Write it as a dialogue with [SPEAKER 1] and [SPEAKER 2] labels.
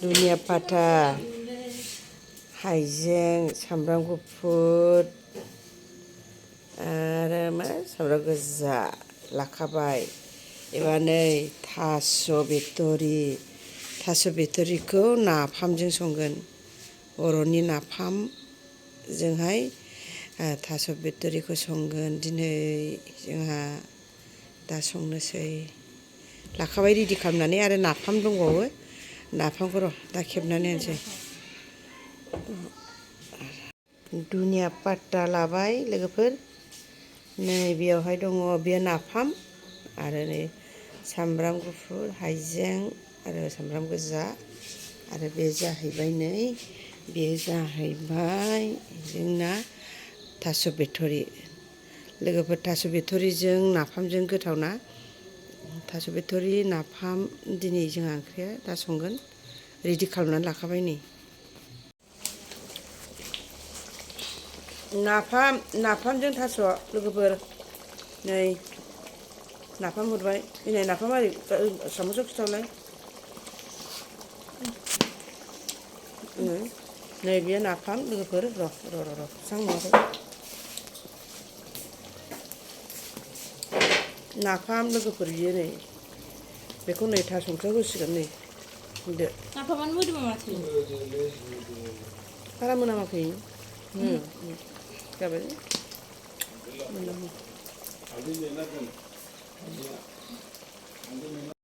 [SPEAKER 1] दुनिया पाता हाइजें सामब्राम गुफुर आरो मा सामब्राम गोजा लाखाबाय एबार नै थास' बेतरिखौ नाफामजों संगोन बर'नि नाफामजोंहाय थास' बेतरिखौ संगोन दिनै जोंहा दा संनोसै लाखाबाय रेडि खालामनानै आरो नाफाम दंबावो नाफामखौ र' दा खेबनानै होनोसै दुनिया पाता लाबाय लोगोफोर नै बेयावहाय दङ बेयो नाफाम आरो नै सामब्राम गुफुर हाइजें आरो सामब्राम गोजा आरो बे जाहैबाय नै बे जाहैबाय जोंना थास' बेतरि लोगोफोर थास' बेतरिजों नाफामजों गोथाव ना थास' बेतरि नाफाम दिनै जोंहा ओंख्रिया दा संगोन रेडि खालामनानै लाखाबाय नै नाफामजों थास' लोगोफोर नै नाफाम हरबाय दिनै नाफाम आरि साम'सआव खिथावलाय नै बेयो नाफाम लोगोफोर र' सांनुवाखै नाफाम लोगोफोर बियो नै बेखौ नै थास संख्रियाव होसिगोन नै होदो
[SPEAKER 2] नाफामानो मोदोमा माथो
[SPEAKER 1] बारा मोनामाखै जाबाय